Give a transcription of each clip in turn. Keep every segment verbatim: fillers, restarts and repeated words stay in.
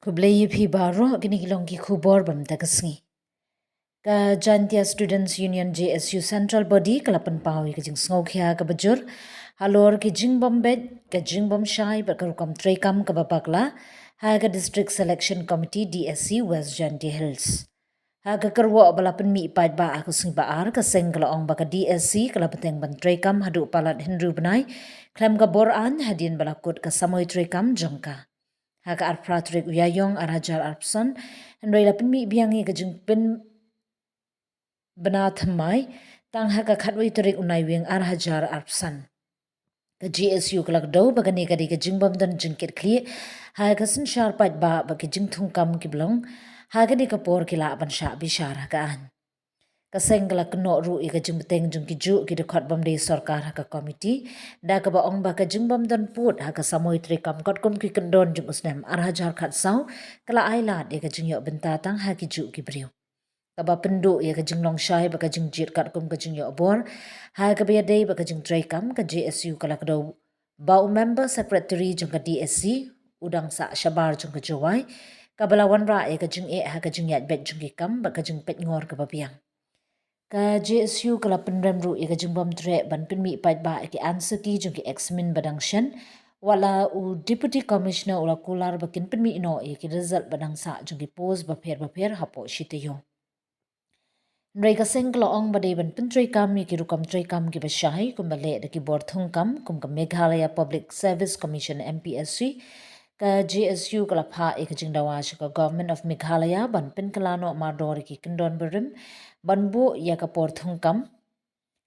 Khublei ïa phi baroh, kine ki long ki khubor ba mynta ka sngi. Ka Jaintia Students Union, J S U, Central Body ka la pynpaw ïa ka jingsngewkhia kaba jur halor ki jingbym beit, ka jingbym shai bad ka rukom treikam kaba bakla ha ka District Selection Committee, D S C, West Jaintia Hills. Ha ka kyrwoh ba la pynmih paidbah ha ka sngi ba ar, ka seng ka la ong ba ka D S C ka la bteng ban treikam haduh palat hynriew bnai khlem ka bor aiñ hadien ba la kut ka samoi treikam jong ka. Ha ka arphew tarik u Ïaïong ar hajar arphew san, hynrei la pynmih biang ïa ka jingpynbna thymmai tang ha ka khatwei tarik u Naiwieng ar hajar arphew san. Ka J S U ka la kdew ba kane ka dei ka jingbym don jingkitkhlieh ha ka synshar paidbah bad ki jingthungkam kiba long ha kane ka por ki lah ban shah bishar ha ka aiñ. Ka seng ka la kynnoh ruh ïa ka jingbteng jong ki juh ki dkhot bym dei sorkar ha ka komiti, da kaba ong ba ka jingbym don pud ha ka samoi treikam katkum ki kyndon jong u snem ar hajar khatsaw ka la ai lad ïa ka jingïoh bynta tang ha ki juh ki briew. Kaba pynduh ïa ka jinglong shai bad ka jingjied katkum ka jingïoh bor ha kaba ïadei bad ka jingtreikam, ka J S U ka la kdew ba u member secretary jong ka D S C u dang sah shabar jong ka Jowai, kaba la wanrah ïa ka jingeh ha ka jingïaid beit jong ki kam bad ka jingpeitngor kaba biang. Ka J S U ka la pynrem ruh ïa ka jingbym treh ban pynmih paidbah ïa ki answer key jong ki examin ba dang shen, wat la u Deputy Commissioner u la kular ba kin pynmih noh ïa ki result ba dang sah jong ki post bapher bapher hapoh shi taïew. Hynrei ka seng ka la ong ba dei ban pyntreikam ïa ki rukom treikam kiba shai kumba leh da ki bor thungkam kum ka Meghalaya Public Service Commission, M P S C. Ka J S U ka la phah ïa ka jingdawa sha ka Government of Meghalaya ban pynkylla noh mardor ïa ki kyndon barim ban buh ïa ka por thungkam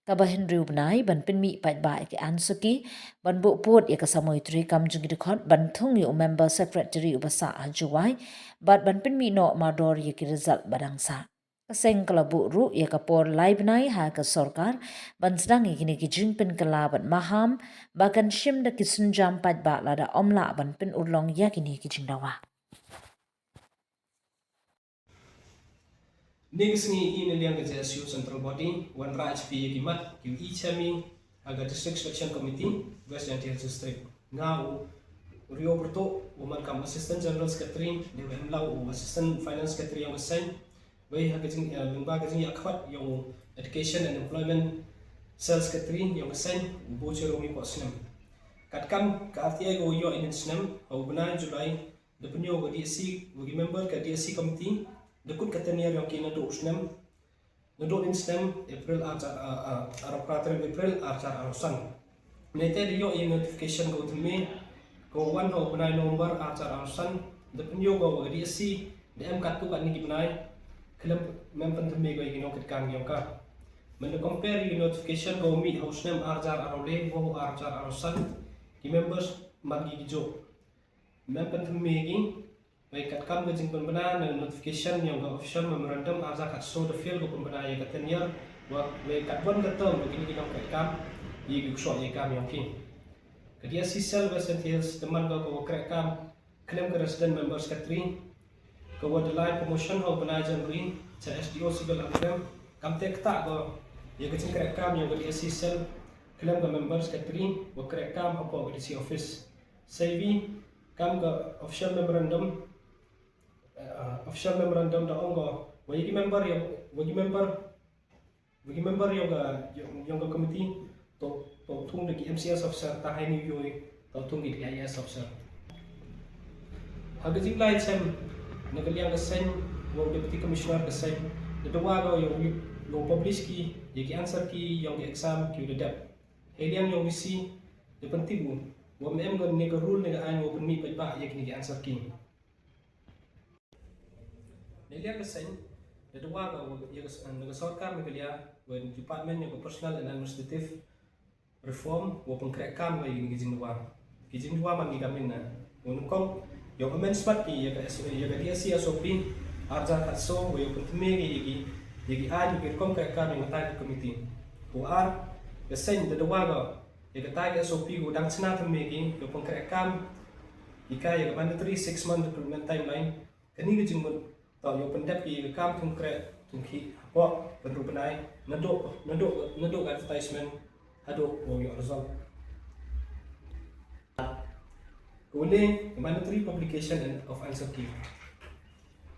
kaba hynriew bnai, ban pynmih paidbah ïa ki answer key, ban buh pud ïa ka samoi treikam jong ki dkhot, ban thung ïa u member secretary uba sah ha Jowai, bad ban pynmih noh mardor ïa ki result ba dang sah. Ka seng ka la buh ruh ïa ka por lai bnai ha ka sorkar ban sdang ïa kine ki jingpynkylla bad maham ba kan shim da ki sienjam paidbah lada ym lah ban pynurlong ïa kine ki jingdawa. Ngi ka sngi i na liang ka J S U Central Body, wanrah H P ïa ki mat ki i chairman ha ka District Selection Committee, West Jaintia Hills District. Nga u Rio Berto, u man kam Assistant General Secretary, dei u Emlau, u Assistant Finance Secretary yong ka seng. Wei ha ka jing, eh, lyngba ka jingïakhmat yong u Education and Employment Cell Secretary yong ka seng, u Buchero Mipoh Snem. Katkam ka R T I ka u ïoh ïa u snem, ha u bnai July, da pynïoh ka D S C, wa ki member ka D S C committee, da kut ka tenure yong ki naduh u snem, naduh u snem April ar hajar, ah, ah, arphew phra tarik April ar hajar arphew san. Mynta da ïoh ïa notification ka u thymme, ka u wan ha u bnai November ar hajar arphew san, da pynïoh ka wa ka D S C, da em katto katne ki bnai, khlem, mem pynthymme ka ïa ki nongkitkam yong ka. Mynta compare ïa notification ka u mih ha u snem ar hajar arphew le, wa u ar hajar arphew san, ki members mat ki ki juh. Mem pynthymme ki, wei katkam ka jingpynbna na notification yong ka official memorandum ar hajar khatsaw da fail ka pynbna ïa ka tenure, wa wei katwon ka term wa kine ki nongkitkam, ïa ki ksoh ïa kam yong ki. Ka D S C Cell West Jaintia Hills da man ka ka wa kreh kam, khlem ka resident member secretary, ka wa da lai promotion ha u bnai January, cha S D O Civil Acrem, kamte ktah ka, ïa ka jingkreh kam yong ka D S C Cell, khlem ka member secretary, wa kreh kam hapoh ka D C office. Seiwi, kam ka official memorandum, eh, official memorandum da ong ka, wa ïa ki member yong, wa ki member, wa ki member yong ka, yong, yong ka committee, to, to thung da ki M C S officer, ta hai ni yoi, to thung ki I A S officer. Ha ka jinglai chem, na ka liang ka seng, wa u Deputy Commissioner ka seng, da dawa ka yong, yong publish ki, ïa ki answer key, yong ki exam, ki u da dep. Hei liang yong D C, da pyntip u, wa mem ka ne ka rule ne ka aiñ wa pynmih paidbah ïa kine ki answer key. Ne liang ka seng, da dawa ka wa, ïa ka s-, na ka sorkar Meghalaya, wa department yong ka Personnel and Administrative Reform, wa pynkreh kam wa ïa kine ki jingdawa. Ki jingdawa man ki kam ïa na. Wa nyngkong, ïa u amend smat ki ïa ka S O, ïa ka D S C S O P, ar hajar khatsaw, wa ïa u pynthymme ki ïa ki, ïa ki aiñ ïa ki rukom kreh kam ïa ka tai ka committee. Wa ar, ka seng da dawa ka, ïa ka tai ka S O P ka dang chna thymme ki, ïa u pynkreh kam, ïa ka ïa ka mandatory six month recruitment timeline, kane ka jingmut, to ïa u pyndep ki ïa ka kam thung kreh, thung khih, hapoh, pynrung bnai, naduh, naduh, naduh ka advertisement, haduh, wa u ïoh result. Ka Une, mandatory publication of answer key.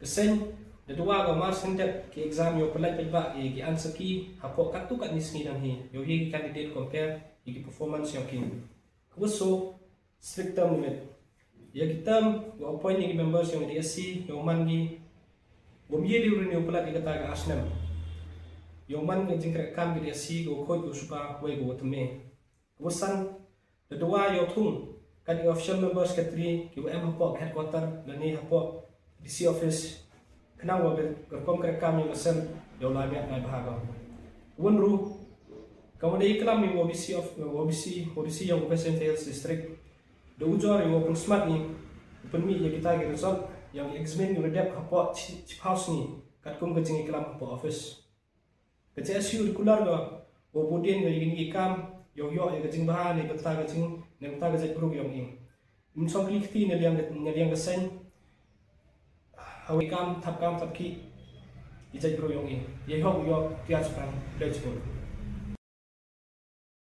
Ka seng, da duwa ka mar sendep ki exam yow pynlait paidbah ïa ki answer key hapoh katto katne sngi dang hi, yow ïa ki candidate compare ïa ki performance yong ki. Kaba soo, strict term limit. Ïa ki term, yow appoint ïa ki members yong ka D S C, yow man ki, bym ïa dei renew palat ïa kata ka ar snem. Yow man ka jingkyrkhu ka D S C, ka khuid ka suba, wei ka thymme. Kaba san, da duwa yow thung, kat ïa official member secretary, kiwa em hapoh headquarter, lane hapoh D C office, khnang wa ka rukom kyrkhu ka seng, yow lai miat lai bha ka. Won ruh, ka wan dei klam ïa wa D C of, wa D C, wa D C yong West Jaintia Hills District. Da ujor ïa wa pynsmat ïa, pynmih ïa kita ki result, yong exam yow dep hapoh chi, chiphaw sngi, katkum ka jingïaklam hapoh office. Ka J S U regular ka, wa budien ka ïa kine ki kam, yow ïoh ïa ka jingbha ne bynta ka jing, ne bynta ka jaitbru yong i. Ym shong kli kti ne liang ka, ne liang ka seng. Hawi kam, thap kam, thap ki. I jaitbru yong i. Ïa hok ïoh, tiar sukang, dai sukang.